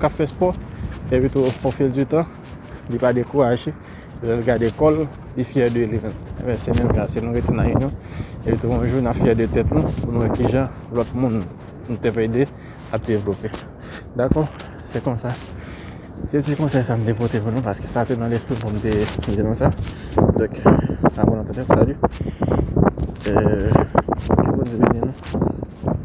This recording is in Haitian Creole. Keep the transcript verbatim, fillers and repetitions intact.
k ap fè spò, epi tou, o fil di tan, li pa dekouraje, lè l gade kò l, li fyè de li menm. Ebyen, se menm jan, si nou rete nan inyon, epi tou, yon jou, n ap fyè de tèt nou, pou nou wè kijan lòt moun nou te ede ap devlope. Dakò? Se konsa. Se ti konsèy sa m te pote pou nou, paske sa te nan lespri m pou m te di nou sa. Donk, apre nou tande, salut. Euh, ke Bondye beni nou.